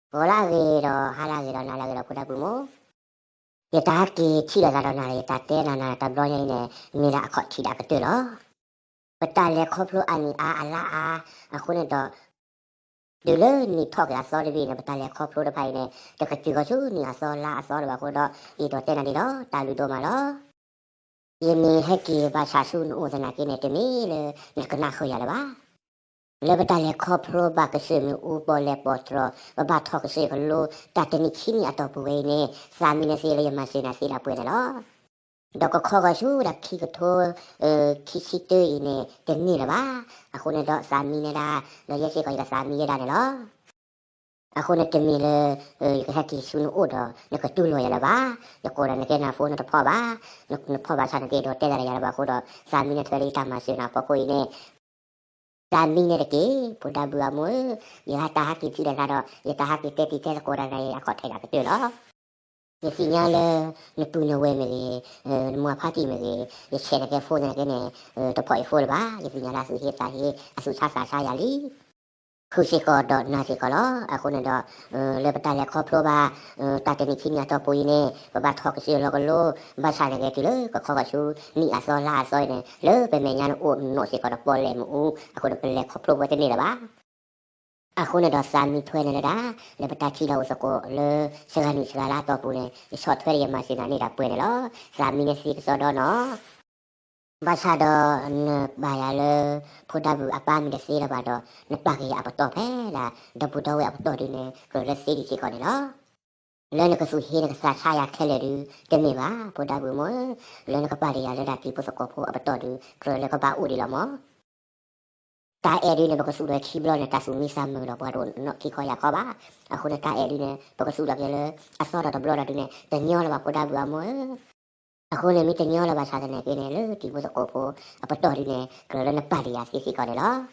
ဂီၤလၢအဂ့ၤဒီး ဟါလၢအဂ့ၤဒီး နၤလၢအဂ့ၤဒီး ဖိဒၣ်ဘုၣ်မိၢ်, ယတၢ်ဟဲက့ၤထံၣ်လိာ်သးဒီးနၤ ယတၢ်တဲနၤနၤတဘျီညါအံၤန့ၣ် မ့ၢ်ဒၣ်အခီၣ်ထံးဒၣ်အကတၢၢ်လီၤ. ပတၢ်လဲၤခီဖျိအနံၣ်အါအလါအါ အဃိန့ၣ်ဒီး တုၤလၢနံၣ်ထီၣ်က့ၤအသီတဘ့ၣ်န့ၣ် ပတၢ်လဲၤခီဖျိတဖၣ်အံၤန့ၣ် တကတုၤဃီၤဆူနံၣ်အသီလါအသီလၢၤဘၣ်အဃိဒီး အံၤဒီးတဲနၤဒ်ဒီး တၢ်လုၢ်ဒိၣ်မးလီၤ. ယမ့ၢ်ဟဲက့ၤဘၣ်ဆၣ်ဆူနအိၣ်သနာ်က့န့ၣ် တမ့ၢ်လၢနကနၣ်ဃုာ်ယၤလၢၤဘၣ်. လၢပတၢ်လဲၤခီဖျိဘၣ်ကစၢၢ်မ့ၣ်အူပီၣ်လဲၣ်ပီၣ်တြီၤ ပဘၣ်ထီၣ်ကစၢၢ်ကလိ တၢ်တနံၣ်ခံနံၣ်အတီၢ်ပူၤဝဲအံၤန့ၣ် သးမံန့ၣ်သ့လၢယမၤစၢၤနၤသ့ဒၣ်ပှဲၤန့ၣ်လီၤ. ဒီးကခီဂီၤဆူဒၣ်ခံကထိ ခံဆံတၢအံၤန့ၣ် တန့ၢ်လၢၤဘၣ်. အဃိန့ၣ်ဒီးသးမံန့ၣ်ဒၣ် ဒီးယဲစ့ၢ်ကီးယကသးမံယဲဒၣ်န့ၣ်လီၤ. အဃိန့ၣ်တမ့ၢ်လၢ ယကဟဲက့ၤဆူနအိၣ်ဒီး နကတူၢ်လိာ်ယၤလၢၤဘၣ်. ယကိးဒီးနကဲနၤဖိ နတဖီၣ်ဘၣ်. နဖီၣ်ဘၣ်ဆၣ်နက့ၤဒီးတဲသးဒီးယၤလၢၤဘၣ်အဃိဒီး သးမံန့ၣ်ထွဲလၢယတၢ်မၤစၢၤနၤအဖီခိၣ်အံၤန့ၣ် သးမံန့ၣ်တက့ၢ်. ဖိဒၣ်ဘုၣ်အမိၢ်ဧၢ, ယဟဲတၢ်ဟဲက့ၤထံၣ်လိာ်သးဒီး ယတၢ်ဟဲက့ၤတဲတံၤတဲသကိးတၢ်န့ၣ် အခီၣ်ထံးဒၣ်ကတၢၢ်လီၤ. ယသ့ၣ်ညါလၢ နပုၢ်နဝဲၢ်မ့ၢ်ဂ့ၤ, နမိၢ်ဖါတံၢ်မ့ၢ်ဂ့ၤ, ယဆဲးနကဲဖိသနာ်က့န့ၣ် တဖီၣ်ယဖိလၢၤဘၣ်. ယသ့ၣ်ညါလၢအသူၣ်ဟ့သးဟ့ အသူၣ်ဆါသးဆါယၤလံ ဃုာ်စ့ၢ်ကီးဒီးနၤစ့ၢ်ကီးလီၤ. အဃိန့ၣ်ဒီး လၢပတၢ်လဲၤခီဖျိဘၣ် တၢ်တနံၣ်ခံနံၣ်အတီၢ်ပူၤအံၤန့ၣ် ပဘၣ်ထီၣ်ကစၢၢ်လီၤကလိ ဘၣ်ဆၣ်နကဲတုၤလၢကခီဂီၤဆူ နံၣ်အသီလါအသီအံၤန့ၣ် လၢပမဲာ်ညါန့ၣ်အိၣ်နီၢ်စ့ၢ်ကီးဒီးပီၣ်လဲၣ်မ့ၣ်အူ အဃိန့ၣ် ပလဲၤခီဖျိဝဲတန့ၢ်လၢၤဘၣ်. အဃိန့ၣ်ဒီးသးမံထွဲန့ၣ်လၢဒၣ် လၢပတၢ်ထံၣ်လိာ်အိၣ်သကိးလၢ စှၤနံၣ်စှၤလါအတီၢ်ပူၤန့ၣ် ယဆီၣ်ထွဲဒီးယမၤစၢၤနၤန့ၢ်ဒၣ်ပှဲၤန့ၣ်လီၤ. သးမံန့ၣ်သ့ကစီဒီနီၤ ဘၣ်ဆၣ်ဒီးနပာ်ယၤလၢ ဖိဒၣ်ဘုၣ်အပၢ်မ့ၢ်တသ့လၢၤဘၣ်ဒီး နပာ်က့ၤယၤအပတီၢ်ဖဲဒၣ် ဒီပုၢ်ဒီဝဲၢ်အပတီၢ်ဒုန့ၣ် ကြၢးလၢသ့ဒံးစ့ၢ်ကီးန့ၣ်လီၤ. လၢနကသူၣ်ဟ့နကသးဆါယၤခဲလၢာ်ဒု တမ့ၢ်ဘၣ် ဖိဒၣ်ဘုၣ်မိၢ်ဧၢ, လၢနကပာ်ဒံးယၤလၢဒၣ်တံၤဖိသကိးဖိအပတီၢ်ဒု ကြၢးလၢကဘၣ်အိၣ်ဒံးလီၤမး. တၢ်အဲၣ်ဒုန့ၣ် ပကသူၣ်ဒီးခံဘျီန့ၣ် တၢ်သူၣ်မံသးမုာ်ဒီးပှၤတအိၣ်နီၣ်ခံခီယၤခီဘၣ်. အဃိန့ၣ်တၢ်အဲၣ်ဒုန့ၣ် ပကသူၣ်ဒီးက့ၤလၢ အသီဒီးတဘျီဒီးဒုန့ၣ် တညီလၢၤဘၣ်ဖိဒၣ်ဘုၣ်အမိၢ်ဧၢ. အဃိန့ၣ်မ့ၢ်တညီလၢၤဘၣ်ဆၣ်သနာ်က့န့ၣ် လၢတံၤဖိသကိးဖိအပတီၢ်ဒုန့ၣ် ကြၢးလၢနပာ်ဒံးယၤသ့စ့ၢ်ကီးန့ၣ်လီၤ.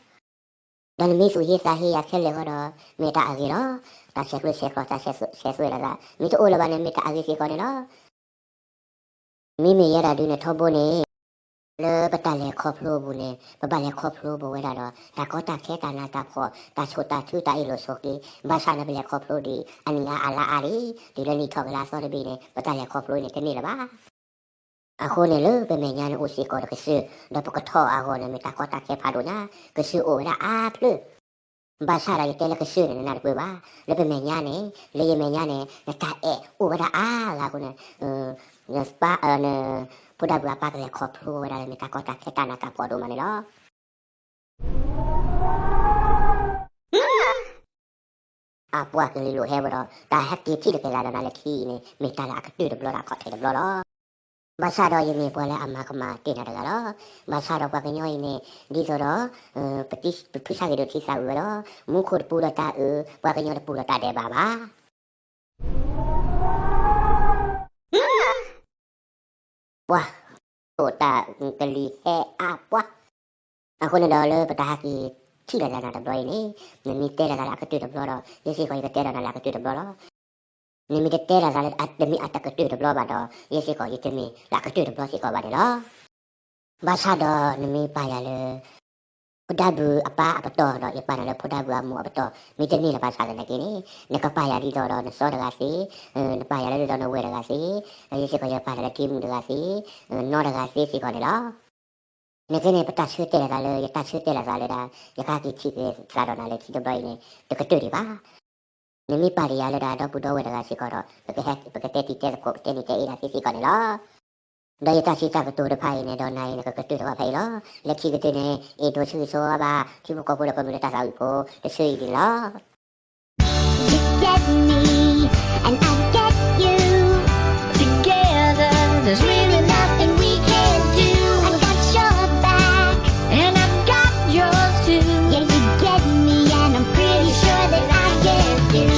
ဒီးနမ့ၢ်သူၣ်ဟ့သးဟ့ယၤခဲလၢာ်ဃီဒီး မ့ၢ်တၢ်အဂ့ၤလီၤ. တၢ်ဆဲးကျိးဆဲးကျိး တၢ်ဆဲးသွဲၣ်လီၤသး မ့ၢ်တအိၣ်လၢၤဘၣ်န့ၣ် မ့ၢ်တၢ်အဂ့ၤစ့ၢ်ကီးန့ၣ်လီၤ. မ့မ့ၢ်ယဲဒၣ်ဒုန့ၣ်ထီဘိန့ၣ် လၢပတၢ်လဲၤခီဖျိအပူၤန့ၣ် ပဘၣ်လဲၤခီဖျိပဝဲဒၣ်ဒီး တၢ်ကီတၢ်ခဲတၢ်နးတၢ်ဖှီၣ် တၢ်ဆိၣ်တၢ်ထုတၢ်အ့ၣ်လိာ်ဆိးက့ ဘၣ်ဆၣ်န့ၣ်ပလဲၤခီဖျိဒံး အနံၣ်အါအလါအါဒံး တုၤလၢနံၣ်ထီၣ်က့ၤလၢအသီတဘ့ၣ်န့ၣ် ပတၢ်လဲၤခီဖျိန့ၣ်တန့ၢ်လၢၤဘၣ်. အဃိန့ၣ်လၢပမဲာ်ညါန့ၣ်အိၣ်စ့ၢ်ကီးဒီးကစၢၢ် ဒီးပကထီၣ်အဂီၢ်န့ၣ် မ့ၢ်တၢ်ကီတၢ်ခဲဖးဒိၣ်ညါ, ကစၢၢ်အိၣ်ဝဲဒၣ်အါဖျၢၣ် ဘၣ်ဆၣ်ဒီးယတဲလၢကစၢၢ်န့ၣ် နနၢ်တပၢၢ်ဘၣ်, လၢပမဲာ်ညါန့ၣ် လၢယမဲာ်ညါန့ၣ် နတၢ်အဲၣ်အိၣ်ဝဲဒၣ်အါဂၤအဃိန့ၣ် နပၢ် န ဖိဒၣ်ဘုၣ်အပၢ်ကလဲၤခီဖျိဝဲဒၣ်လၢမ့ၢ်တၢ်ကီတၢ်ခဲတၢ်နးတၢ်ဖှီၣ်ဒိၣ်မးန့ၣ်လီၤ. အပှၤကလုာ်လိာ်ဟဲဝဲဒီး တၢ်ဟဲက့ၤထံၣ်လိာ်က့ၤသးဒီးနၤလၢခံအံၤန့ၣ် မ့ၢ်တၢ်လၢအကတၢၢ်တဘျီဒီးအခီၣ်ထံးတဘျီလီၤ. ဘၣ်ဆၣ်ဒီးယမ့ၢ်ပှၤလၢအမၤကမၣ်တ့ၢ်နၤတဂၤလီၤ. ဘၣ်ဆၣ်ဒီးပှၤကညီအံၤန့ၣ် ဒ်သိးဒီး ပဖုဆၣ်ဂ့ၤဒိၣ်ထံသးအုးဝဲလီၤ. မူခိၣ်တပူၤဒီးတၢ်အုး, ပှၤကညီတပူၤဒီးတၢ်ဒဲးဘးဘၣ်. ပှၤ အိၣ်တၢ်ကလံၤဟဲအါပှၤ အဃိန့ၣ်ဒီးလၢပတၢ်ဟဲက့ၤထံၣ်လိာ်သးနၤတဘျီအံၤန့ၣ် နမ့ၢ်တဲလိာ်သးလၢအကတၢၢ်တဘျီဒီး ယဲစ့ၢ်ကီးယကတဲဒီးနၤလၢအကတၢၢ်တဘျီလီၤ. နမ့ၢ်တတဲလိာ်သးလၢတမ့ၢ်အတကတၢၢ်တဘျီဘၣ်ဒီး ယဲစ့ၢ်ကီးယတမ့ၢ်လၢအကတၢၢ်တဘျီစ့ၢ်ကီးဘၣ်န့ၣ်လီၤ. ဘၣ်ဆၣ်ဒီးနမ့ၢ်ပာ်ယၤလၢ ဖိဒၣ်ဘုၣ်အပၢ်အပတီၢ်ဒီး ယပာ်နၤလၢဖိဒၣ်ဘုၣ်အမိၢ်အပတီၢ် မ့ၢ်တန့ၢ်လၢၤဘၣ်ဆၣ်သနာ်က့န့ၣ် နကပာ်ယၤဒ်သိးဒီးနစီတဂၤသ့, နပာ်ယၤလၢဒ်သိးနဝဲၢ်တဂၤသ့, ယဲစ့ၢ်ကီးယပာ်နၤလၢတံၤမုၣ်တဂၤသ့, နီတဂၤသ့စ့ၢ်ကီးန့ၣ်လီၤ. နကဲန့ၣ် ပတၢ်ဆၢတဲာ်လိာ်သးလၢ ယတၢ်ဆၢတဲာ်လိာ်သးလၢဒၣ် ယကဟဲက့ၤထံၣ်က့ၤသးဒီးနၤလၢခံတဘျီအံၤန့ၣ် တကတၢၢ်ဒံးဘၣ်. နမ့ၢ်ပာ်လီၤယၤလၢဒၣ်ဒီပုၢ်ဒီဝဲၢ်တဂၤစ့ၢ်ကီးဒီး ပကဟဲ ပကတဲတံၤတဲသကိး ပတဲနံၤတဲအ့ၣ်ဒၣ်သ့စ့ၢ်ကီးန့ၣ်လီၤ. ဒီးယတၢ်စံးတၢ်ကတိၤတဖၣ်အံၤန့ၣ် ဒီးနၤအံၤန့ၣ် ကကတၢၢ်တဘၣ်ဖဲအံၤလီၤ. လၢခံကတၢၢ်န့ၣ် အ့ၣ်ဒိးဆၢဂ့ၤဆၢဝါဘၣ် ထံဖိကီၢ်ဖိဒီးကမျၢၢ်လၢတၢ်သးဝံၣ်ဖိ တဆၢအံၤန့ၣ်လီၤ. You get me and I get you. Together, there's really nothing we can't do. I got your back and I've got yours too. Yeah, you get me and I'm pretty sure that I get you.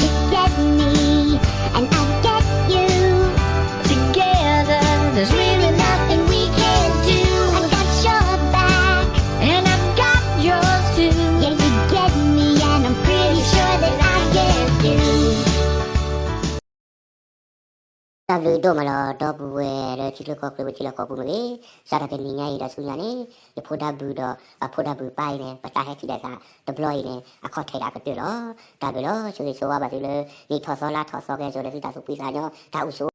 You get me and I get you. Together, there's really nothing we can't do. I got your back and I've got yours too. Yeah, you get me and I'm pretty sure တၢ်ဘျုးဒိၣ်မးလီၤ ဒီပုၢ်ဝဲၢ်လၢထံချၢကီၢ်ချၢ ပထံလီၢ်ကီၢ်ပူၤမ့ၢ်ဂ့ၤ, စးထီၣ်တနံၤညါအံၤဒီးဆူညါန့ၣ်, ယဖိဒါဘုၣ်ဒီးအဖိဒါဘုၣ်ပၢ်အံၤန့ၣ် ပတၢ်ဟဲထံၣ်လိာ်သးတဘျီအံၤန့ၣ် အခီၣ်ထံးဒၣ်ကတၢၢ်လီၤ. တၢ်ဘျုးလီၤ. ဆိၣ်ဂ့ၤဆိၣ်ဝါဘၣ်သုလၢ နံၣ်ထီၣ်သီလါထီၣ်သီကဲစိၤဒီးသုတၢ်သူၣ်ဖှံသးညီ, တၢ်အိၣ်ဆူၣ်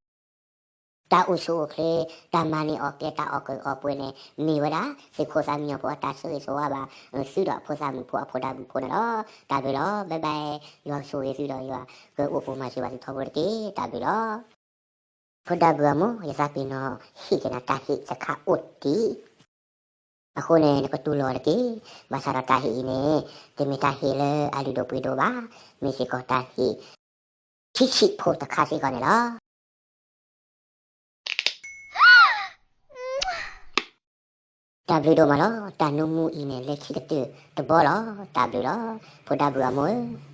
တၢ်အိၣ်ဆူၣ်အိၣ်ချ့, တၢ်မၤန့ၢ်အီၣ်ကဲ တၢ်အီၣ်ကုၢ်အီၣ်ပှဲၤန့ၣ် မ့ၢ်ဝဲဒၣ် သုးခိၣ်သးမံညီဖိအတၢ်ဆိၣ်ဂ့ၤဆိၣ်ဝါဘၣ် သုဒီးအဖိသၣ်မုၣ်ဖိအဖိဒါဘုၣ်ဖိန့ၣ်လီၤ. တၢ်ဘျုးလီၤ. ဘဲဘဲ, ယွၤကဆိၣ်ဂ့ၤသုဒီးယွၤကအိၣ်ပိၢ်မၤစၢၤဘၣ်သုထီဘိတက့ၢ်. တၢ်ဘျုးလီၤ. ဖိဒါဘုၣ်အမိၢ် ယသးပ့ၤနီၣ်ဟ့ၣ်က့ၤနၤတၢ်ဟ့ၣ်တခါအိၣ်တ့ၢ် အဃိန့ၣ် နကတူၢ်လိာ်အီၤတက့ၢ်. ဘၣ်ဆၣ်ဒီးတၢ်ဟ့ၣ်အံၤန့ၣ် တမ့ၢ်တၢ်ဟ့ၣ်လၢအလုၢ်ဒိၣ်ပှ့ၤဒိၣ်ဘၣ်, မ့ၢ်စ့ၢ်ကီးတၢ်ဟ့ၣ် ထံဆံးဖိတခါစ့ၢ်ကီးန့ၣ်လီၤ. တၢ်ဘျုးဒိၣ်မးလီၤ. တၢ်နူမူအံၤန့ၣ် လၢခံကတၢၢ်တဘီလီၤ. တၢ်ဘျုးလီၤ. ဖိဒါဘုၣ်အမိၢ်ဧၢ